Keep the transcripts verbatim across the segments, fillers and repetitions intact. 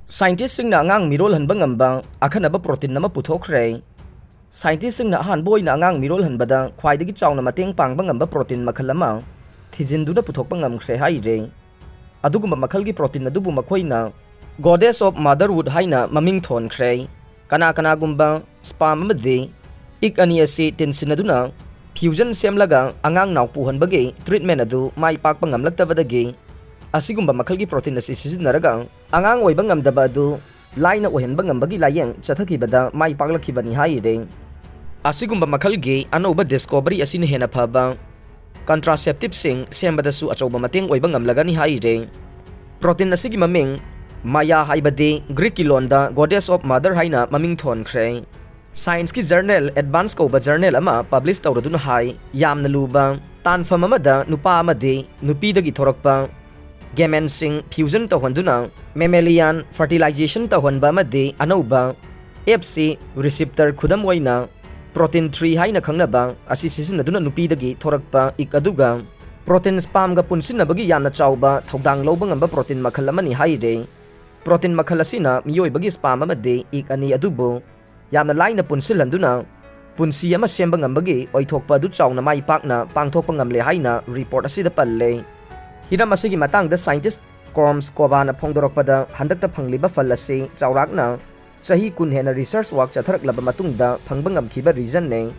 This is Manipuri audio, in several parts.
Scientistꯁꯤꯡꯅ ꯑꯉꯥꯡ ꯃꯤꯔꯣꯜ ꯍꯟꯕ ꯉꯝꯕ ꯑꯈꯟꯅꯕ protein ꯑꯃ ꯄꯨꯊꯣꯛꯈ꯭ꯔꯦ꯫ Scientistꯁꯤꯡꯅ ꯑꯍꯥꯟꯕ ꯑꯣꯏꯅ ꯑꯉꯥꯡ ꯃꯤꯔꯣꯜ ꯍꯟꯕꯗ ꯈ꯭ꯋꯥꯏꯗꯒꯤ ꯆꯥꯎꯅ ꯃꯇꯦꯡ ꯄꯥꯡꯕ ꯉꯝꯕ protein ꯃꯈꯜ ꯑꯃ ꯊꯤꯖꯤꯟꯗꯨꯅ ꯄꯨꯊꯣꯛꯄ ꯉꯝꯈ꯭ꯔꯦ ꯍꯥꯏꯔꯦ꯫ ꯑꯗꯨꯒꯨꯝꯕ ꯃꯈꯜꯒꯤ protein ꯑꯗꯨꯕꯨ ꯃꯈꯣꯏꯅ Goddess of Motherhood ꯍꯥꯏꯅ ꯃꯃꯤꯡ ꯊꯣꯟꯈ꯭ꯔꯦ꯫ ꯀꯅꯥ ꯀꯅꯥꯒꯨꯝꯕ sperm ꯑꯃꯗꯤ egg ꯑꯅꯤ ꯑꯁꯤ ꯇꯤꯟꯁꯤꯟꯅꯗꯨꯅ fusion ꯁꯦꯝꯂꯒ ꯑꯉꯥꯡ ꯅꯥꯎ ꯄꯨꯍꯟꯕꯒꯤ treatment ꯑꯗꯨ ꯃꯥꯏ ꯄꯥꯛꯄ ꯉꯝꯂꯛꯇꯕꯗꯒꯤ ꯑꯁꯤꯒꯨꯝꯕ ꯃꯈꯜꯒꯤ protein ꯑꯁꯤ ꯁꯤꯖꯤꯟꯅꯔꯒ ꯑꯉꯥꯡ ꯑꯣꯏꯕ ꯉꯝꯗꯕ ꯑꯗꯨ ꯂꯥꯏꯅ ꯑꯣꯏꯍꯟꯕ ꯉꯝꯕꯒꯤ ꯂꯥꯌꯦꯡ ꯆꯠꯊꯈꯤꯕꯗ ꯃꯥꯏ ꯄꯥꯛꯂꯛꯈꯤꯕꯅꯤ ꯍꯥꯏꯔꯦ꯫ ꯑꯁꯤꯒꯨꯝꯕ ꯃꯈꯜꯒꯤ ꯑꯅꯧꯕ discovery ꯑꯁꯤꯅ ꯍꯦꯟꯅ ꯐꯕ contraceptiveꯁꯤꯡ ꯁꯦꯝꯕꯗꯁꯨ ꯑꯆꯧꯕ ꯃꯇꯦꯡ ꯑꯣꯏꯕ ꯉꯝꯂꯒꯅꯤ ꯍꯥꯏꯔꯦ꯫ Protein ꯑꯁꯤꯒꯤ ꯃꯃꯤꯡ Maia ꯍꯥꯏꯕꯗꯤ Greekꯀꯤ ꯂꯣꯟꯗ Goddess of Mother ꯍꯥꯏꯅ ꯃꯃꯤꯡ ꯊꯣꯟꯈ꯭ꯔꯦ꯫ Scienceꯀꯤ journal Advance ꯀꯧꯕ journal ꯑꯃ publish ꯇꯧꯔꯗꯨꯅ ꯍꯥꯏ, ꯌꯥꯝꯅ ꯂꯨꯕ ꯇꯥꯟꯐꯝ ꯑꯃꯗ ꯅꯨꯄꯥ ꯑꯃꯗꯤ ꯅꯨꯄꯤꯗꯒꯤ ꯊꯣꯔꯛꯄ gamenꯁꯤꯡ fusion ꯇꯧꯍꯟꯗꯨꯅ mammalian fertilization ꯇꯧꯍꯟꯕ ꯑꯃꯗꯤ ꯑꯅꯧꯕ F C receptor, ꯈꯨꯗꯝ ꯑꯣꯏꯅ protein three ꯍꯥꯏꯅ ꯈꯪꯅꯕ ꯑꯁꯤ ꯁꯤꯖꯤꯟꯅꯗꯨꯅ ꯅꯨꯄꯤꯗꯒꯤ ꯊꯣꯔꯛꯄ egg ꯑꯗꯨꯒ protein spermꯒ ꯄꯨꯟꯁꯤꯟꯅꯕꯒꯤ ꯌꯥꯝꯅ ꯆꯥꯎꯕ ꯊꯧꯗꯥꯡ ꯂꯧꯕ ꯉꯝꯕ protein ꯃꯈꯜ ꯑꯃꯅꯤ ꯍꯥꯏꯔꯦ꯫ Protein ꯃꯈꯜ ꯑꯁꯤꯅ ꯃꯤꯑꯣꯏꯕꯒꯤ sperm ꯑꯃꯗꯤ egg ꯑꯅꯤ ꯑꯗꯨꯕꯨ ꯌꯥꯝꯅ ꯂꯥꯏꯅ ꯄꯨꯟꯁꯤꯜꯍꯟꯗꯨꯅ ꯄꯨꯟꯁꯤ ꯑꯃ ꯁꯦꯝꯕ ꯉꯝꯕꯒꯤ ꯑꯣꯏꯊꯣꯛꯄ ꯑꯗꯨ ꯆꯥꯎꯅ ꯃꯥꯏ ꯄꯥꯛꯅ ꯄꯥꯡꯊꯣꯛꯄ ꯉꯝꯂꯦ ꯍꯥꯏꯅ report ꯑꯁꯤꯗ ꯄꯜꯂꯦ꯫ ꯍꯤꯔꯝ ꯑꯁꯤꯒꯤ ꯃꯇꯥꯡꯗ scientist Corms Kovaꯅ ꯐꯣꯡꯗꯣꯔꯛꯄꯗ, ꯍꯟꯗꯛꯇ ꯐꯪꯂꯤꯕ ꯐꯜ ꯑꯁꯤ ꯆꯥꯎꯔꯥꯛꯅ ꯆꯍꯤ ꯀꯨꯟ ꯍꯦꯟꯅ research work ꯆꯠꯊꯔꯛꯂꯕ ꯃꯇꯨꯡꯗ ꯐꯪꯕ ꯉꯝꯈꯤꯕ resultꯅꯤ꯫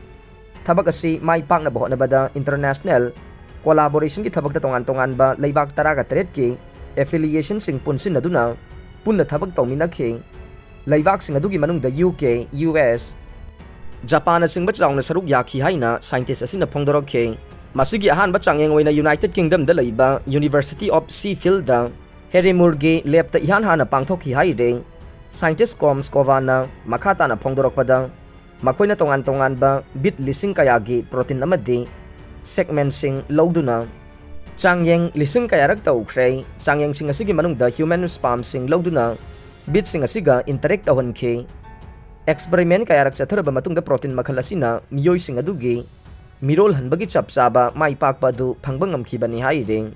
ꯊꯕꯛ ꯑꯁꯤ ꯃꯥꯏ ꯄꯥꯛꯅꯕ ꯍꯣꯠꯅꯕꯗ international collaborationꯒꯤ ꯊꯕꯛꯇ ꯇꯣꯉꯥꯟ ꯇꯣꯉꯥꯟꯕ ꯂꯩꯕꯥꯛ ꯇꯔꯥꯒ ꯇꯔꯦꯠꯀꯤ affiliationꯁꯤꯡ ꯄꯨꯟꯁꯤꯟꯅꯗꯨꯅ ꯄꯨꯟꯅ ꯊꯕꯛ ꯇꯧꯃꯤꯟꯅꯈꯤ꯫ ꯂꯩꯕꯥꯛꯁꯤꯡ ꯑꯗꯨꯒꯤ ꯃꯅꯨꯡꯗ U K, U S, ꯖꯄꯥꯟꯅꯆꯤꯡꯕ ꯆꯥꯎꯅ ꯁꯔꯨꯛ ꯌꯥꯈꯤ ꯍꯥꯏꯅ scientist ꯑꯁꯤꯅ ꯐꯣꯡꯗꯣꯔꯛꯈꯤ꯫ ꯃꯁꯤꯒꯤ ꯑꯍꯥꯟꯕ ꯆꯥꯡꯌꯦꯡ ꯑꯣꯏꯅ United Kingdomꯗ ꯂꯩꯕ University of Sheffieldꯇ Harry Mooreꯒꯤ labꯇ ꯏꯍꯥꯟ ꯍꯥꯟꯅ ꯄꯥꯡꯊꯣꯛꯈꯤ ꯍꯥꯏꯔꯦ꯫ Scientist Corms Kovaꯅ ꯃꯈꯥ ꯇꯥꯅ ꯐꯣꯡꯗꯣꯔꯛꯄꯗ, ꯃꯈꯣꯏꯅ ꯇꯣꯉꯥꯟ ꯇꯣꯉꯥꯟꯕ bead ꯂꯤꯁꯤꯡ ꯀꯌꯥꯒꯤ protein ꯑꯃꯗꯤ segmentꯁꯤꯡ ꯂꯧꯗꯨꯅ ꯆꯥꯡꯌꯦꯡ ꯂꯤꯁꯤꯡ ꯀꯌꯥꯔꯛ ꯇꯧꯈ꯭ꯔꯦ꯫ ꯆꯥꯡꯌꯦꯡꯁꯤꯡ ꯑꯁꯤꯒꯤ ꯃꯅꯨꯡꯗ human spermꯁꯤꯡ ꯂꯧꯗꯨꯅ beadꯁꯤꯡ ꯑꯁꯤꯒ interact ꯇꯧꯍꯟꯈꯤ꯫ Experiment ꯀꯌꯥꯔꯛ ꯆꯠꯊꯔꯕ ꯃꯇꯨꯡꯗ protein ꯃꯈꯜ ꯑꯁꯤꯅ ꯃꯤꯑꯣꯏꯁꯤꯡ ꯑꯗꯨꯒꯤ ꯃꯤꯔꯣꯜ ꯍꯟꯕꯒꯤ ꯆꯞ ꯆꯥꯕ ꯃꯥꯏ ꯄꯥꯛꯄ ꯑꯗꯨ ꯐꯪꯕ ꯉꯝꯈꯤꯕꯅꯤ ꯍꯥꯏꯔꯤ꯫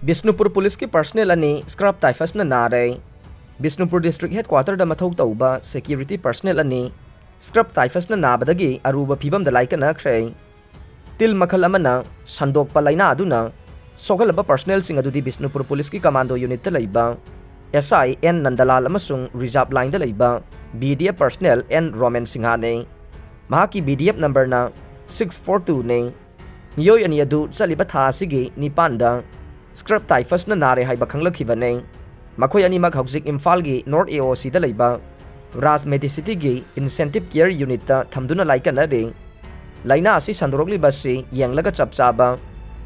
ꯕꯤꯁꯅꯨꯄꯨꯔ ꯄꯨꯂꯤꯁꯀꯤ personnel ꯑꯅꯤ scrub typhusꯅ ꯅꯥꯔꯦ꯫ ꯕꯤꯁꯅꯨꯄꯨꯔ district headquarter ꯗ ꯃꯊꯧ ꯇꯧꯕ security personnel ꯑꯅꯤ scrub typhus ꯅ ꯅꯥꯕꯗꯒꯤ ꯑꯔꯨꯕ ꯐꯤꯚꯝꯗ ꯂꯥꯏꯀꯠꯅꯈ꯭ꯔꯦ꯫ ꯇꯤꯜ ꯃꯈꯜ ꯑꯃꯅ ꯁꯟꯗꯣꯛꯄ ꯂꯥꯏꯅꯥ ꯑꯗꯨꯅ ꯁꯣꯛꯍꯜꯂꯕ personnel ꯁꯤꯡ ꯑꯗꯨꯗꯤ ꯕꯤꯁꯅꯨꯄꯨꯔ ꯄꯨꯂꯤꯁꯀꯤ commando unit ꯇ ꯂꯩꯕ S I N ꯅꯟꯗꯂꯥꯜ ꯑꯃꯁꯨꯡ reserve line ꯗ ꯂꯩꯕ B D F personnel N Romen ꯁꯤꯡꯍꯥꯅꯤ꯫ ꯃꯍꯥꯛꯀꯤ B D F number ꯅ six four two ꯅꯤ꯫ ꯃꯤꯑꯣꯏ ꯑꯅꯤ ꯑꯗꯨ ꯆꯠꯂꯤꯕ ꯊꯥ ꯑꯁꯤꯒꯤ ꯅꯤꯄꯥꯟꯗ scrub typhus ꯅ ꯅꯥꯔꯦ ꯍꯥꯏꯕ ꯈꯪꯂꯛꯈꯤꯕꯅꯤ꯫ ꯃꯈꯣꯏ ꯑꯅꯤꯃꯛ ꯍꯧꯖꯤꯛ ꯏꯝꯐꯥꯜꯒꯤ North A O C ꯗ ꯂꯩꯕ Raj Medicity ꯒꯤ Intensive Care Unit ꯇ ꯊꯝꯗꯨꯅ ꯂꯥꯏꯀꯠꯅꯔꯤ꯫ ꯂꯥꯏꯅꯥ ꯑꯁꯤ ꯁꯟꯗꯣꯔꯛꯂꯤꯕ ꯑꯁꯤ ꯌꯦꯡꯂꯒ ꯆꯞ ꯆꯥꯕ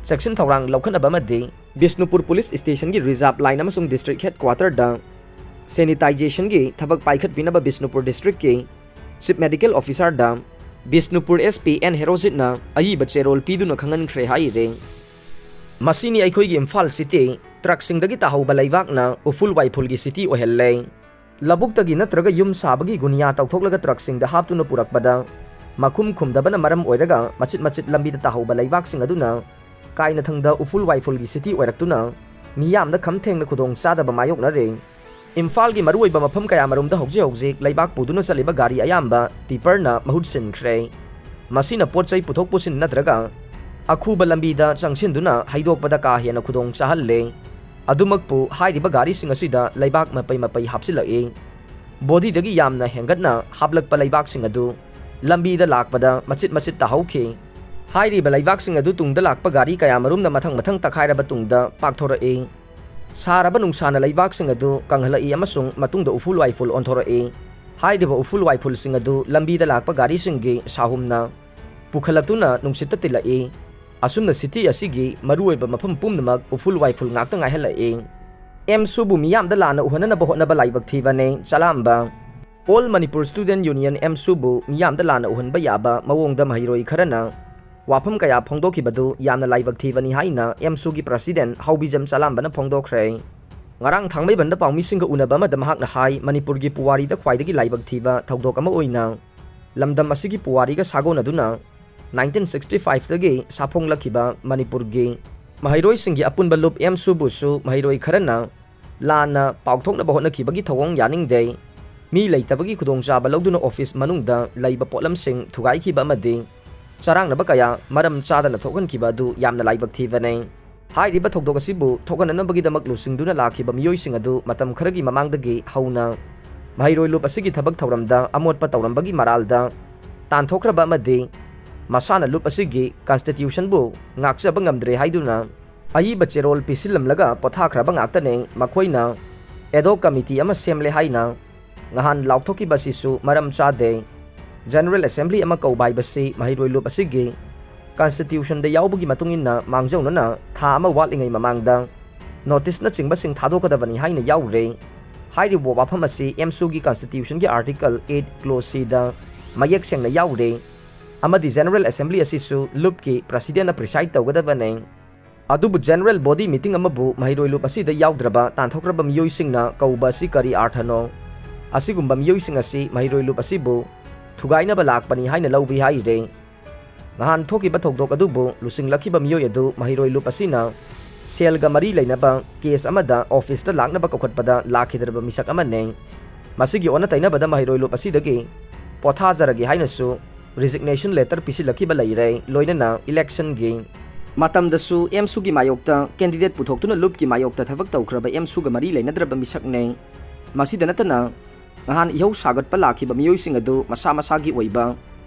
ꯆꯦꯛꯁꯤꯟ ꯊꯧꯔꯥꯡ ꯂꯧꯈꯠꯅꯕ ꯑꯃꯗꯤ ꯕꯤꯁꯅꯨꯄꯨꯔ ꯄꯨꯂꯤꯁ ꯁ꯭ꯇꯦꯁꯟꯒꯤ reserve line ꯑꯃꯁꯨꯡ district headquarter ꯗ sanitization ꯒꯤ ꯊꯕꯛ ꯄꯥꯏꯈꯠꯄꯤꯅꯕ ꯕꯤꯁꯅꯨꯄꯨꯔ district ꯀꯤ Chief Medical Officer ꯗ ꯕꯤꯁꯅꯨꯄꯨꯔ S P N ꯍꯦꯔꯣꯖꯤꯠꯅ ꯑꯏꯕ ꯆꯦꯔꯣꯜ ꯄꯤꯗꯨꯅ ꯈꯪꯍꯟꯈ꯭ꯔꯦ ꯍꯥꯏꯔꯤ꯫ ꯃꯁꯤꯅꯤ ꯑꯩꯈꯣꯏꯒꯤ ꯏꯝꯐꯥꯜ city, truck ꯁꯤꯡꯗꯒꯤ ꯇꯥꯍꯧꯕ ꯂꯩꯕꯥꯛꯅ ꯎꯐꯨꯜ ꯋꯥꯏꯐꯨꯜꯒꯤ city ꯑꯣꯏꯍꯜꯂꯦ꯫ ꯂꯧꯕꯨꯛꯇꯒꯤ ꯅꯠꯇ꯭ꯔꯒ ꯌꯨꯝ ꯁꯥꯕꯒꯤ ꯒꯨꯅꯤꯌꯥ ꯇꯧꯊꯣꯛꯂꯒ truck ꯁꯤꯡꯗ ꯍꯥꯞꯇꯨꯅ ꯄꯨꯔꯛꯄꯗ ꯃꯈꯨꯝ ꯈꯨꯝꯗꯕꯅ ꯃꯔꯝ ꯑꯣꯏꯔꯒ ꯃꯆꯤꯠ ꯃꯆꯤꯠ ꯂꯝꯕꯤꯗ ꯇꯥꯍꯧꯕ ꯂꯩꯕꯥꯛꯁꯤꯡ ꯑꯗꯨꯅ ꯀꯥꯏꯅꯊꯪꯗ ꯎꯐꯨꯜ ꯋꯥꯏꯐꯨꯜꯒꯤ city ꯑꯣꯏꯔꯛꯇꯨꯅ ꯃꯤꯌꯥꯝꯗ ꯈꯝ ꯊꯦꯡꯅ ꯈꯨꯗꯣꯡ ꯆꯥꯗꯕ ꯃꯥꯌꯣꯛꯅꯔꯦ꯫ ꯏꯝꯐꯥꯜꯒꯤ ꯃꯔꯨꯑꯣꯏꯕ ꯃꯐꯝ ꯀꯌꯥꯃꯔꯨꯝꯗ ꯍꯧꯖꯤꯛ ꯍꯧꯖꯤꯛ ꯂꯩꯕꯥꯛ ꯄꯨꯗꯨꯅ ꯆꯠꯂꯤꯕ ꯒꯥꯔꯤ ꯑꯌꯥꯝꯕ tipper ꯅ ꯃꯍꯨꯠ ꯁꯤꯟꯈ꯭ꯔꯦ꯫ ꯃꯁꯤꯅ ꯄꯣꯠ ꯆꯩ ꯄꯨꯊꯣꯛ ꯄꯨꯁꯤꯟ ꯅꯠꯇ꯭ꯔꯒ ꯑꯈꯨꯕ ꯂꯝꯕꯤꯗ ꯆꯪꯁꯤꯟꯗꯨꯅ ꯍꯩꯗꯣꯛꯄꯗ ꯀꯥ ꯍꯦꯟꯅ ꯈꯨꯗꯣꯡ ꯆꯥꯍꯜꯂꯦ꯫ ꯑꯗꯨꯃꯛꯄꯨ ꯍꯥꯏꯔꯤꯕ ꯒꯥꯔꯤꯁꯤꯡ ꯑꯁꯤꯗ ꯂꯩꯕꯥꯛ ꯃꯄꯩ ꯃꯄꯩ ꯍꯥꯞꯆꯤꯜꯂꯛꯏ꯫ Body ꯗꯒꯤ ꯌꯥꯝꯅ ꯍꯦꯟꯒꯠꯅ ꯍꯥꯞꯂꯛꯄ ꯂꯩꯕꯥꯛꯁꯤꯡ ꯑꯗꯨ ꯂꯝꯕꯤꯗ ꯂꯥꯛꯄꯗ ꯃꯆꯤꯠ ꯃꯆꯤꯠ ꯇꯥꯍꯧꯈꯤ꯫ ꯍꯥꯏꯔꯤꯕ ꯂꯩꯕꯥꯛꯁꯤꯡ ꯑꯗꯨ ꯇꯨꯡꯗ ꯂꯥꯛꯄ ꯒꯥꯔꯤ ꯀꯌꯥꯃꯔꯨꯝꯅ ꯃꯊꯪ ꯃꯊꯪ ꯇꯛꯈꯥꯏꯔꯕ ꯇꯨꯡꯗ ꯄꯥꯛꯊꯣꯔꯛꯏ꯫ ꯁꯥꯔꯕ ꯅꯨꯡꯁꯥꯅ ꯂꯩꯕꯥꯛꯁꯤꯡ ꯑꯗꯨ ꯀꯪꯍꯜꯂꯛꯏ ꯑꯃꯁꯨꯡ ꯃꯇꯨꯡꯗ ꯎꯐꯨꯜ ꯋꯥꯏꯐꯨꯜ ꯑꯣꯟꯊꯣꯔꯛꯏ꯫ ꯍꯥꯏꯔꯤꯕ ꯎꯐꯨꯜ ꯋꯥꯏꯐꯨꯜꯁꯤꯡ ꯑꯗꯨ ꯂꯝꯕꯤꯗ ꯂꯥꯛꯄ ꯒꯥꯔꯤꯁꯤꯡꯒꯤ ꯁꯥꯍꯨꯝꯅ ꯄꯨꯈꯠꯂꯛꯇꯨꯅ ꯅꯨꯡꯁꯤꯠꯇ ꯇꯤꯜꯂꯛꯏ꯫ ꯑꯁꯨꯝꯅ city ꯑꯁꯤꯒꯤ ꯃꯔꯨꯑꯣꯏꯕ ꯃꯐꯝ ꯄꯨꯝꯅꯃꯛ ꯎꯐꯨꯜ ꯋꯥꯏꯐꯨꯜ ꯉꯥꯛꯇ ꯉꯥꯏꯍꯜꯂꯛꯏ꯫ ꯑꯦꯝꯁꯨꯕꯨ ꯃꯤꯌꯥꯝꯗ ꯂꯥꯟꯅ ꯎꯍꯟꯅꯅꯕ ꯍꯣꯠꯅꯕ ꯂꯥꯏꯕꯛ ꯊꯤꯕꯅꯤ꯫ ꯆꯂꯥꯝꯕ꯫ All Manipur Student Union ꯑꯦꯝꯁꯨꯕꯨ ꯃꯤꯌꯥꯝꯗ ꯂꯥꯟꯅ ꯎꯍꯟꯕ ꯌꯥꯕ ꯃꯑꯣꯡꯗ ꯃꯍꯩꯔꯣꯏ ꯈꯔꯅ ꯋꯥꯐꯝ ꯀꯌꯥ ꯐꯣꯡꯗꯣꯛꯈꯤꯕꯗꯨ ꯌꯥꯝꯅ ꯂꯥꯏꯕꯛ ꯊꯤꯕꯅꯤ ꯍꯥꯏꯅ ꯑꯦꯝꯁꯨꯒꯤ president ꯍꯥꯎꯕꯤꯖꯝ ꯆꯂꯥꯝꯕꯅ ꯐꯣꯡꯗꯣꯛꯈ꯭ꯔꯦ꯫ ꯉꯔꯥꯡ ꯊꯥꯡꯃꯩꯕꯟꯗ ꯄꯥꯎꯃꯤꯁꯤꯡꯒ ꯎꯅꯕ ꯑꯃꯗ ꯃꯍꯥꯛꯅ ꯍꯥꯏ, ꯃꯅꯤꯄꯨꯔꯒꯤ ꯄꯨꯋꯥꯔꯤꯗ ꯈ꯭ꯋꯥꯏꯗꯒꯤ ꯂꯥꯏꯕꯛ ꯊꯤꯕ ꯊꯧꯗꯣꯛ ꯑꯃ ꯑꯣꯏꯅ ꯂꯝꯗꯝ ꯑꯁꯤꯒꯤ ꯄꯨꯋꯥꯔꯤꯒ ꯁꯥꯒꯣꯟꯅꯗꯨꯅ nineteen sixty five ꯗꯒꯤ ꯁꯥꯐꯣꯡꯂꯛꯈꯤꯕ ꯃꯅꯤꯄꯨꯔꯒꯤ ꯃꯍꯩꯔꯣꯏꯁꯤꯡꯒꯤ ꯑꯄꯨꯟꯕ ꯂꯨꯞ ꯑꯦꯝꯁꯨꯕꯨꯁꯨ ꯃꯍꯩꯔꯣꯏ ꯈꯔꯅ ꯂꯥꯟꯅ ꯄꯥꯎꯊꯣꯛꯅꯕ ꯍꯣꯠꯅꯈꯤꯕꯒꯤ ꯊꯧꯑꯣꯡ ꯌꯥꯅꯤꯡꯗꯦ꯫ ꯃꯤ ꯂꯩꯇꯕꯒꯤ ꯈꯨꯗꯣꯡꯆꯥꯕ ꯂꯧꯗꯨꯅ ꯑꯣꯐꯤꯁ ꯃꯅꯨꯡꯗ ꯂꯩꯕ ꯄꯣꯠꯂꯝꯁꯤꯡ ꯊꯨꯒꯥꯏꯈꯤꯕ ꯑꯃꯗꯤ ꯆꯔꯥꯡꯅꯕ ꯀꯌꯥ ꯃꯔꯝ ꯆꯥꯗꯅ ꯊꯣꯛꯍꯟꯈꯤꯕ ꯑꯗꯨ ꯌꯥꯝꯅ ꯂꯥꯏꯕꯛ ꯊꯤꯕꯅꯤ꯫ ꯍꯥꯏꯔꯤꯕ ꯊꯧꯗꯣꯛ ꯑꯁꯤꯕꯨ ꯊꯣꯛꯍꯟꯅꯅꯕꯒꯤꯗꯃꯛ ꯂꯨꯆꯤꯡꯗꯨꯅ ꯂꯥꯛꯈꯤꯕ ꯃꯤꯑꯣꯏꯁꯤꯡ ꯑꯗꯨ ꯃꯇꯝ ꯈꯔꯒꯤ ꯃꯃꯥꯡꯗꯒꯤ ꯍꯧꯅ ꯃꯍꯩꯔꯣꯏ ꯂꯨꯞ ꯑꯁꯤꯒꯤ ꯊꯕꯛ ꯊꯧꯔꯝꯗ ꯑꯃꯣꯠꯄ ꯇꯧꯔꯝꯕꯒꯤ ꯃꯔꯥꯜꯗ ꯇꯥꯟꯊꯣꯛꯈ꯭ꯔꯕ ꯑꯃꯗꯤ ꯃꯁꯥꯅ ꯂꯨꯞ ꯑꯁꯤꯒꯤ ꯀꯟꯁꯇꯤꯇ꯭ꯌꯨꯁꯟꯕꯨ ꯉꯥꯛꯆꯕ ꯉꯝꯗ꯭ꯔꯦ ꯍꯥꯏꯗꯨꯅ ꯑꯏꯕ ꯆꯦꯔꯣꯜ ꯄꯤꯁꯤꯜꯂꯝꯂꯒ ꯄꯣꯊꯥꯈ꯭ꯔꯕ ꯉꯥꯛꯇꯅꯤ꯫ ꯃꯈꯣꯏꯅ ꯑꯦꯗꯣꯛ ꯀꯃꯤꯇꯤ ꯑꯃ ꯁꯦꯝꯂꯦ ꯍꯥꯏꯅ ꯉꯍꯥꯟ ꯂꯥꯎꯊꯣꯛꯈꯤꯕ ꯑꯁꯤꯁꯨ ꯃꯔꯝ ꯆꯥꯗꯦ꯫ ꯖꯦꯅꯔꯦꯜ ꯑꯦꯁꯦꯝꯕ꯭ꯂꯤ ꯑꯃ ꯀꯧꯕ ꯍꯥꯏꯕꯁꯤ ꯃꯍꯩꯔꯣꯏ ꯂꯨꯞ ꯑꯁꯤꯒꯤ ꯀꯟꯁꯇꯤꯇ꯭ꯌꯨꯁꯟꯗ ꯌꯥꯎꯕꯒꯤ ꯃꯇꯨꯡ ꯏꯟꯅ ꯃꯥꯡꯖꯧꯅꯅ ꯊꯥ ꯑꯃ ꯋꯥꯠꯂꯤꯉꯩ ꯃꯃꯥꯡꯗ ꯅꯣꯇꯤꯁꯅꯆꯤꯡꯕꯁꯤꯡ ꯊꯥꯗꯣꯛꯀꯗꯕꯅꯤ ꯍꯥꯏꯅ ꯌꯥꯎꯔꯦ꯫ ꯍꯥꯏꯔꯤꯕ ꯋꯥꯐꯝ ꯑꯁꯤ ꯑꯦꯝꯁꯨꯒꯤ ꯀꯟꯁꯇꯤꯇ꯭ꯌꯨꯁꯟꯒꯤ ꯑꯥꯔꯇꯤꯀꯜ ꯑꯩꯠ ꯀ꯭ꯂꯣꯖ ꯁꯤꯗ ꯃꯌꯦꯛ ꯁꯦꯡꯅ ꯌꯥꯎꯔꯦ꯫ ꯑꯃꯗꯤ ꯖꯦꯅꯔꯦꯜ ꯑꯦꯁꯦꯝꯕ꯭ꯂꯤ ꯑꯁꯤꯁꯨ ꯂꯨꯞꯀꯤ ꯄ꯭ꯔꯁꯤꯗꯦꯟꯅ ꯄ꯭ꯔꯤꯁꯥꯏꯗ ꯇꯧꯒꯗꯕꯅꯤ꯫ ꯑꯗꯨꯕꯨ ꯖꯦꯅꯔꯦꯜ ꯕꯣꯗꯤ ꯃꯤꯇꯤꯡ ꯑꯃꯕꯨ ꯃꯍꯩꯔꯣꯏ ꯂꯨꯞ ꯑꯁꯤꯗ ꯌꯥꯎꯗ꯭ꯔꯕ ꯇꯥꯟꯊꯣꯛꯈ꯭ꯔꯕ ꯃꯤꯑꯣꯏꯁꯤꯡꯅ ꯀꯧꯕ ꯑꯁꯤ ꯀꯔꯤ ꯑꯥꯔꯊꯅꯣ? ꯑꯁꯤꯒꯨꯝꯕ ꯃꯤꯑꯣꯏꯁꯤꯡ ꯑꯁꯤ ꯃꯍꯩꯔꯣꯏ ꯂꯨꯞ ꯑꯁꯤꯕꯨ ꯊꯨꯒꯥꯏꯅꯕ ꯂꯥꯛꯄꯅꯤ ꯍꯥꯏꯅ ꯂꯧꯕꯤ ꯍꯥꯏꯔꯦ꯫ ꯉꯍꯥꯟ ꯊꯣꯛꯈꯤꯕ ꯊꯧꯗꯣꯛ ꯑꯗꯨꯕꯨ ꯂꯨꯆꯤꯡꯂꯛꯈꯤꯕ ꯃꯤꯑꯣꯏ ꯑꯗꯨ ꯃꯍꯩꯔꯣꯏ ꯂꯨꯞ ꯑꯁꯤꯅ ꯁꯦꯜꯒ ꯃꯔꯤ ꯂꯩꯅꯕ ꯀꯦꯁ ꯑꯃꯗ ꯑꯣꯐꯤꯁꯇ ꯂꯥꯛꯅꯕ ꯀꯧꯈꯠꯄꯗ ꯂꯥꯛꯈꯤꯗ꯭ꯔꯕ ꯃꯤꯁꯛ ꯑꯃꯅꯤ꯫ ꯃꯁꯤꯒꯤ ꯑꯣꯟꯅ ꯇꯩꯅꯕꯗ ꯃꯍꯩꯔꯣꯏ ꯂꯨꯞ ꯑꯁꯤꯗꯒꯤ ꯄꯣꯊꯥꯖꯔꯒꯦ ꯍꯥꯏꯅꯁꯨ ꯔꯤꯖꯤꯒꯅꯦꯁꯟ ꯂꯦꯇꯔ ꯄꯤꯁꯤꯜꯂꯛꯈꯤꯕ ꯂꯩꯔꯦ꯫ ꯂꯣꯏꯅꯅ ꯏꯂꯦꯛꯁꯟꯒꯤ ꯃꯇꯝꯗꯁꯨ ꯑꯦꯝꯁꯨꯒꯤ ꯃꯥꯌꯣꯛꯇ ꯀꯦꯟꯗꯤꯗꯦꯠ ꯄꯨꯊꯣꯛꯇꯨꯅ ꯂꯨꯞꯀꯤ ꯃꯥꯌꯣꯛꯇ ꯊꯕꯛ ꯇꯧꯈ꯭ꯔꯕ ꯑꯦꯝꯁꯨꯒ ꯃꯔꯤ ꯂꯩꯅꯗ꯭ꯔꯕ ꯃꯤꯁꯛꯅꯤ꯫ ꯃꯁꯤꯗ ꯅꯠꯇꯅ ꯉꯍꯥꯟ ꯏꯍꯧ ꯁꯥꯒꯠꯄ ꯂꯥꯛꯈꯤꯕ ꯃꯤꯑꯣꯏꯁꯤꯡ ꯑꯗꯨ ꯃꯁꯥ ꯃꯁꯥꯒꯤ ꯑꯣꯏꯕ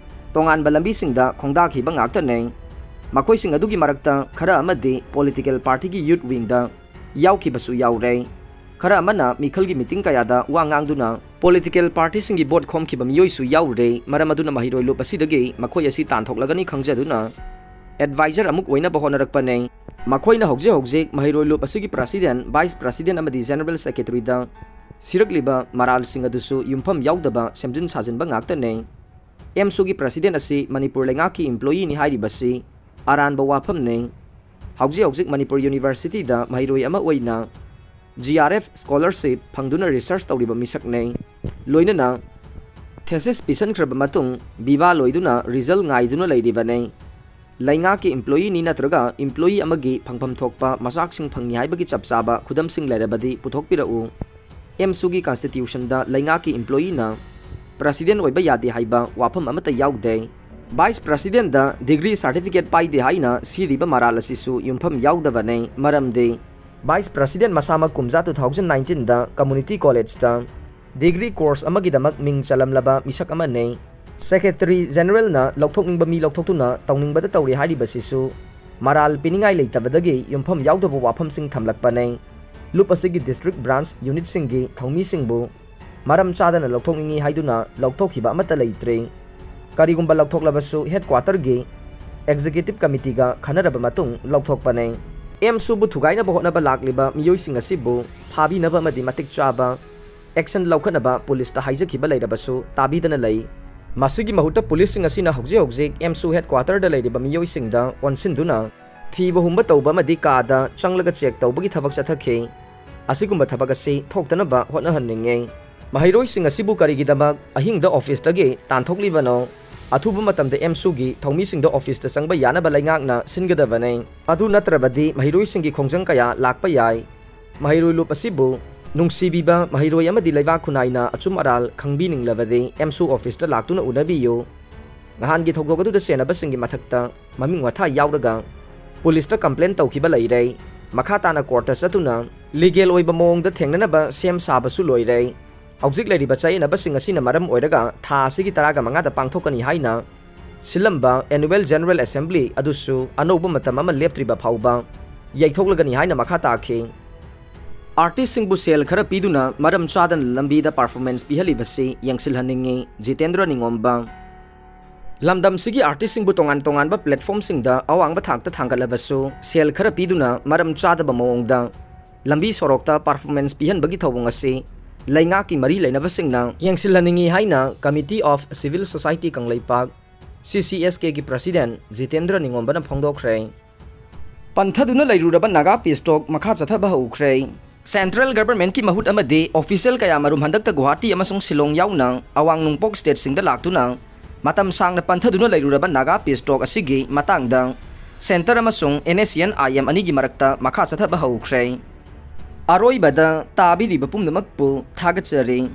ꯇꯣꯉꯥꯟꯕ ꯂꯝꯕꯤꯁꯤꯡꯗ ꯈꯣꯡꯗꯥꯈꯤꯕ ꯉꯥꯛꯇꯅꯤ꯫ ꯃꯈꯣꯏꯁꯤꯡ ꯑꯗꯨꯒꯤ ꯃꯔꯛꯇ ꯈꯔ ꯑꯃꯗꯤ ꯄꯣꯂꯤꯇꯤꯀꯦꯜ ꯄꯥꯔꯇꯤꯒꯤ ꯌꯨꯠ ꯋꯤꯡꯗ ꯌꯥꯎꯈꯤꯕꯁꯨ ꯌꯥꯎꯔꯦ꯫ ꯈꯔ ꯑꯃꯅ ꯃꯤꯈꯜꯒꯤ ꯃꯤꯇꯤꯡ ꯀꯌꯥꯗ ꯋꯥ ꯉꯥꯡꯗꯨꯅ ꯄꯣꯂꯤꯇꯤꯀꯦꯜ ꯄꯥꯔꯇꯤꯁꯤꯡꯒꯤ ꯚꯣꯠ ꯈꯣꯝꯈꯤꯕ ꯃꯤꯑꯣꯏꯁꯨ ꯌꯥꯎꯔꯦ꯫ ꯃꯔꯝ ꯑꯗꯨꯅ ꯃꯍꯩꯔꯣꯏ ꯂꯨꯞ ꯑꯁꯤꯗꯒꯤ ꯃꯈꯣꯏ ꯑꯁꯤ ꯇꯥꯟꯊꯣꯛꯂꯒꯅꯤ ꯈꯪꯖꯗꯨꯅ ꯑꯦꯗꯚꯥꯏꯖꯔ ꯑꯃꯨꯛ ꯑꯣꯏꯅꯕ ꯍꯣꯠꯅꯔꯛꯄꯅꯦ꯫ ꯃꯈꯣꯏꯅ ꯍꯧꯖꯤꯛ ꯍꯧꯖꯤꯛ ꯃꯍꯩꯔꯣꯏ ꯂꯨꯞ ꯑꯁꯤꯒꯤ ꯄ꯭ꯔꯁꯤꯗꯦꯟ, ꯚꯥꯏꯁ ꯄ꯭ꯔꯁꯤꯗꯦꯟ ꯑꯃꯗꯤ ꯖꯦꯅꯔꯦꯜ ꯁꯦꯀ꯭ꯔꯦꯇꯔꯤꯗ ꯁꯤꯔꯛꯂꯤꯕ ꯃꯔꯥꯜꯁꯤꯡ ꯑꯗꯨꯁꯨ ꯌꯨꯝꯐꯝ ꯌꯥꯎꯗꯕ ꯁꯦꯝꯖꯤꯟ ꯁꯥꯖꯤꯟꯕ ꯉꯥꯛꯇꯅꯦ꯫ ꯑꯦꯝꯁꯨꯒꯤ ꯄ꯭ꯔꯁꯤꯗꯦꯟ ꯑꯁꯤ ꯃꯅꯤꯄꯨꯔ ꯂꯩꯉꯥꯛꯀꯤ ꯏꯝꯄ꯭ꯂꯣꯌꯤꯅꯤ ꯍꯥꯏꯔꯤꯕꯁꯤ ꯑꯔꯥꯟꯕ ꯋꯥꯐꯝꯅꯤ꯫ ꯍꯧꯖꯤꯛ ꯍꯧꯖꯤꯛ ꯃꯅꯤꯄꯨꯔ ꯌꯨꯅꯤꯚꯔꯁꯤꯇꯤꯗ ꯃꯍꯩꯔꯣꯏ ꯑꯃ ꯑꯣꯏꯅ ꯖꯤ ꯑꯥꯔ ꯑꯦꯐ ꯁ꯭ꯀꯣꯂꯔꯁꯤꯞ ꯐꯪꯗꯨꯅ ꯔꯤꯁꯔꯆ ꯇꯧꯔꯤꯕ ꯃꯤꯁꯛꯅꯤ꯫ ꯂꯣꯏꯅꯅ ꯊꯦꯁꯤꯁ ꯄꯤꯁꯤꯟꯈ꯭ꯔꯕ ꯃꯇꯨꯡ ꯚꯤꯚꯥ ꯂꯣꯏꯗꯨꯅ ꯔꯤꯖꯜ ꯉꯥꯏꯗꯨꯅ ꯂꯩꯔꯤꯕꯅꯤ꯫ ꯂꯩꯉꯥꯛꯀꯤ employeeꯅꯤ ꯅꯠꯇ꯭ꯔꯒ employee ꯑꯃꯒꯤ ꯐꯪꯐꯝ ꯊꯣꯛꯄ ꯃꯆꯥꯛꯁꯤꯡ ꯐꯪꯏ ꯍꯥꯏꯕꯒꯤ ꯆꯞ ꯆꯥꯕ ꯈꯨꯗꯝꯁꯤꯡ ꯂꯩꯔꯕꯗꯤ ꯄꯨꯊꯣꯛꯄꯤꯔꯛꯎ꯫ ꯑꯦꯝꯁꯨꯒꯤ constitutionꯗ ꯂꯩꯉꯥꯛꯀꯤ employeeꯅ president ꯑꯣꯏꯕ ꯌꯥꯗꯦ ꯍꯥꯏꯕ ꯋꯥꯐꯝ ꯑꯃꯠꯇ ꯌꯥꯎꯗꯦ꯫ Vice presidentꯗ degree certificate ꯄꯥꯏꯗꯦ ꯍꯥꯏꯅ ꯁꯤꯔꯤꯕ ꯃꯔꯥꯜ ꯑꯁꯤꯁꯨ ꯌꯨꯝꯐꯝ ꯌꯥꯎꯗꯕꯅꯤ꯫ ꯃꯔꯝꯗꯤ vice president ꯃꯁꯥꯃꯛ ꯀꯨꯝꯖꯥ two thousand nineteenꯗ community collegeꯇ degree course ꯑꯃꯒꯤꯗꯃꯛ ꯃꯤꯡ ꯆꯜꯂꯝꯂꯕ ꯃꯤꯁꯛ ꯑꯃꯅꯤ꯫ Secretary Generalꯅ ꯂꯧꯊꯣꯛꯅꯤꯡꯕ ꯃꯤ ꯂꯧꯊꯣꯛꯇꯨꯅ ꯇꯧꯅꯤꯡꯕꯗ ꯇꯧꯔꯤ ꯍꯥꯏꯔꯤꯕꯁꯤꯁꯨ ꯃꯔꯥꯜ ꯄꯤꯅꯤꯡꯉꯥꯏ ꯂꯩꯇꯕꯗꯒꯤ ꯌꯨꯝꯐꯝ ꯌꯥꯎꯗꯕ ꯋꯥꯐꯝꯁꯤꯡ ꯊꯝꯂꯛꯄꯅꯤ꯫ ꯂꯨꯞ ꯑꯁꯤꯒꯤ district branch unitꯁꯤꯡꯒꯤ ꯊꯧꯃꯤꯁꯤꯡꯕꯨ ꯃꯔꯝ ꯆꯥꯗꯅ ꯂꯧꯊꯣꯛꯅꯤꯡꯏ ꯍꯥꯏꯗꯨꯅ ꯂꯧꯊꯣꯛꯈꯤꯕ ꯑꯃꯠꯇ ꯂꯩꯇ꯭ꯔꯤ꯫ ꯀꯔꯤꯒꯨꯝꯕ ꯂꯧꯊꯣꯛꯂꯕꯁꯨ headquarterꯒꯤ executive committeeꯒ ꯈꯟꯅꯔꯕ ꯃꯇꯨꯡ ꯂꯧꯊꯣꯛꯄꯅꯤ꯫ ꯑꯦꯝꯁꯨꯕꯨ ꯊꯨꯒꯥꯏꯅꯕ ꯍꯣꯠꯅꯕ ꯂꯥꯛꯂꯤꯕ ꯃꯤꯑꯣꯏꯁꯤꯡ ꯑꯁꯤꯕꯨ ꯐꯥꯕꯤꯅꯕ ꯑꯃꯗꯤ ꯃꯇꯤꯛ ꯆꯥꯕ action ꯂꯧꯈꯠꯅꯕ ꯄꯨꯂꯤꯁꯇ ꯍꯥꯏꯖꯈꯤꯕ ꯂꯩꯔꯕꯁꯨ ꯇꯥꯕꯤꯗꯅ ꯂꯩ꯫ ꯃꯁꯤꯒꯤ ꯃꯍꯨꯠꯇ ꯄꯨꯂꯤꯁꯁꯤꯡ ꯑꯁꯤꯅ ꯍꯧꯖꯤꯛ ꯍꯧꯖꯤꯛ ꯑꯦꯝꯁꯨ headquarterꯗ ꯂꯩꯔꯤꯕ ꯃꯤꯑꯣꯏꯁꯤꯡꯗ ꯑꯣꯟꯁꯤꯟꯗꯨꯅ ꯊꯤꯕ ꯍꯨꯝꯕ ꯇꯧꯕ ꯑꯃꯗꯤ ꯀꯥꯗ ꯆꯪꯂꯒ check ꯇꯧꯕꯒꯤ ꯊꯕꯛ ꯆꯠꯊꯈꯤ꯫ ꯑꯁꯤꯒꯨꯝꯕ ꯊꯕꯛ ꯑꯁꯤ ꯊꯣꯛꯇꯅꯕ ꯍꯣꯠꯅꯍꯟꯅꯤꯡꯉꯤ꯫ ꯃꯍꯩꯔꯣꯏꯁꯤꯡ ꯑꯁꯤꯕꯨ ꯀꯔꯤꯒꯤꯗꯃꯛ ꯑꯍꯤꯡꯗ officeꯇꯒꯤ ꯇꯥꯟꯊꯣꯛꯂꯤꯕꯅꯣ? ꯑꯊꯨꯕ ꯃꯇꯝꯗ ꯑꯦꯝꯁꯨꯒꯤ ꯊꯧꯃꯤꯁꯤꯡꯗ officeꯇ ꯆꯪꯕ ꯌꯥꯅꯕ ꯂꯩꯉꯥꯛꯅ ꯁꯤꯟꯒꯗꯕꯅꯤ꯫ ꯑꯗꯨ ꯅꯠꯇ꯭ꯔꯕꯗꯤ ꯃꯍꯩꯔꯣꯏꯁꯤꯡꯒꯤ ꯈꯣꯡꯖꯪ ꯀꯌꯥ ꯂꯥꯛꯄ ꯌꯥꯏ꯫ ꯃꯍꯩꯔꯣꯏ ꯂꯨꯞ ꯑꯁꯤꯕꯨ ꯅꯨꯡꯁꯤꯕꯤꯕ ꯃꯍꯩꯔꯣꯏ ꯑꯃꯗꯤ ꯂꯩꯕꯥꯛ ꯈꯨꯟꯅꯥꯏꯅ ꯑꯆꯨꯝ ꯑꯔꯥꯜ ꯈꯪꯕꯤꯅꯤꯡꯂꯕꯗꯤ ꯑꯦꯝꯁꯨ officeꯇ ꯂꯥꯛꯇꯨꯅ ꯎꯅꯕꯤꯌꯨ꯫ ꯅꯍꯥꯟꯒꯤ ꯊꯧꯗꯣꯛ ꯑꯗꯨꯗ ꯆꯦꯟꯅꯕꯁꯤꯡꯒꯤ ꯃꯊꯛꯇ ꯃꯃꯤꯡ ꯃꯊꯥ ꯌꯥꯎꯔꯒ ꯄꯨꯂꯤꯁꯇ complain ꯇꯧꯈꯤꯕ ꯂꯩꯔꯦ꯫ ꯃꯈꯥ ꯇꯥꯅ courtꯇ ꯆꯠꯇꯨꯅ legal ꯑꯣꯏꯕ ꯃꯑꯣꯡꯗ ꯊꯦꯡꯅꯅꯕ ꯁꯦꯝ ꯁꯥꯕꯁꯨ ꯂꯣꯏꯔꯦ꯫ ꯍꯧꯖꯤꯛ ꯂꯩꯔꯤꯕ ꯆꯌꯦꯠꯅꯕꯁꯤꯡ ꯑꯁꯤꯅ ꯃꯔꯝ ꯑꯣꯏꯔꯒ ꯊꯥ ꯑꯁꯤꯒꯤ ꯇꯔꯥꯒ ꯃꯉꯥꯗ ꯄꯥꯡꯊꯣꯛꯀꯅꯤ ꯍꯥꯏꯅ ꯁꯤꯜꯂꯝꯕ annual general assembly ꯑꯗꯨꯁꯨ ꯑꯅꯧꯕ ꯃꯇꯝ ꯑꯃ ꯂꯦꯞꯇ꯭ꯔꯤꯕ ꯐꯥꯎꯕ ꯌꯩꯊꯣꯛꯂꯒꯅꯤ ꯍꯥꯏꯅ ꯃꯈꯥ ꯇꯥꯈꯤ꯫ Artistꯁꯤꯡꯕꯨ ꯁꯦꯜ ꯈꯔ ꯄꯤꯗꯨꯅ ꯃꯔꯝ ꯆꯥꯗꯅ ꯂꯝꯕꯤꯗ performance ꯄꯤꯍꯜꯂꯤꯕꯁꯤ ꯌꯦꯡꯁꯤꯜꯍꯟꯅꯤꯡꯉꯤ, ꯖꯤꯇꯦꯟꯗ꯭ꯔ ꯅꯤꯉꯣꯝꯕ꯫ ꯂꯝꯗꯝꯁꯤꯒꯤ artistꯁꯤꯡꯕꯨ ꯇꯣꯉꯥꯟ ꯇꯣꯉꯥꯟꯕ platformꯁꯤꯡꯗ ꯑꯋꯥꯡꯕ ꯊꯥꯛꯇ ꯊꯥꯡꯒꯠꯂꯕꯁꯨ ꯁꯦꯜ ꯈꯔ ꯄꯤꯗꯨꯅ ꯃꯔꯝ ꯆꯥꯗꯕ ꯃꯑꯣꯡꯗ ꯂꯝꯕꯤ ꯁꯣꯔꯣꯛꯇ performance ꯄꯤꯍꯟꯕꯒꯤ ꯊꯧꯑꯣꯡ ꯑꯁꯤ ꯂꯩꯉꯥꯛꯀꯤ ꯃꯔꯤ ꯂꯩꯅꯕꯁꯤꯡꯅ ꯌꯦꯡꯁꯤꯜꯍꯟꯅꯤꯡꯏ ꯍꯥꯏꯅ Committee of Civil Society Kangleipak, CCSKꯒꯤ president Jitendra ꯅꯤꯉꯣꯝꯕꯅ ꯐꯣꯡꯗꯣꯛꯈ꯭ꯔꯦ꯫ ꯄꯟꯊꯗꯨꯅ ꯂꯩꯔꯨꯔꯕ ꯅꯥꯒꯥ peace talk ꯃꯈꯥ ꯆꯠꯊꯕ ꯍꯧꯈ꯭ꯔꯦ꯫ Central governmentꯀꯤ ꯃꯍꯨꯠ ꯑꯃꯗꯤ official ꯀꯌꯥꯃꯔꯨꯝ ꯍꯟꯗꯛꯇ ꯒꯨꯋꯥꯍꯥꯇꯤ ꯑꯃꯁꯨꯡ ꯁꯤꯂꯣꯡ ꯌꯥꯎꯅ ꯑꯋꯥꯡ ꯅꯣꯡꯄꯣꯛ stateꯁꯤꯡꯗ ꯂꯥꯛꯇꯨꯅ ꯃꯇꯝ ꯁꯥꯡꯅ ꯄꯟꯊꯗꯨꯅ ꯂꯩꯔꯨꯔꯕ ꯅꯥꯒꯥ ꯄꯤꯁ ꯇꯣꯛ ꯑꯁꯤꯒꯤ ꯃꯇꯥꯡꯗ ꯁꯦꯟꯇꯔ ꯑꯃꯁꯨꯡ and S C and I M ꯑꯅꯤꯒꯤ ꯃꯔꯛꯇ ꯃꯈꯥ ꯆꯠꯊꯕ ꯍꯧꯈ꯭ꯔꯦ꯫ ꯑꯔꯣꯏꯕꯗ ꯇꯥꯕꯤꯔꯤꯕ ꯄꯨꯝꯅꯃꯛꯄꯨ ꯊꯥꯒꯠꯆꯔꯤ꯫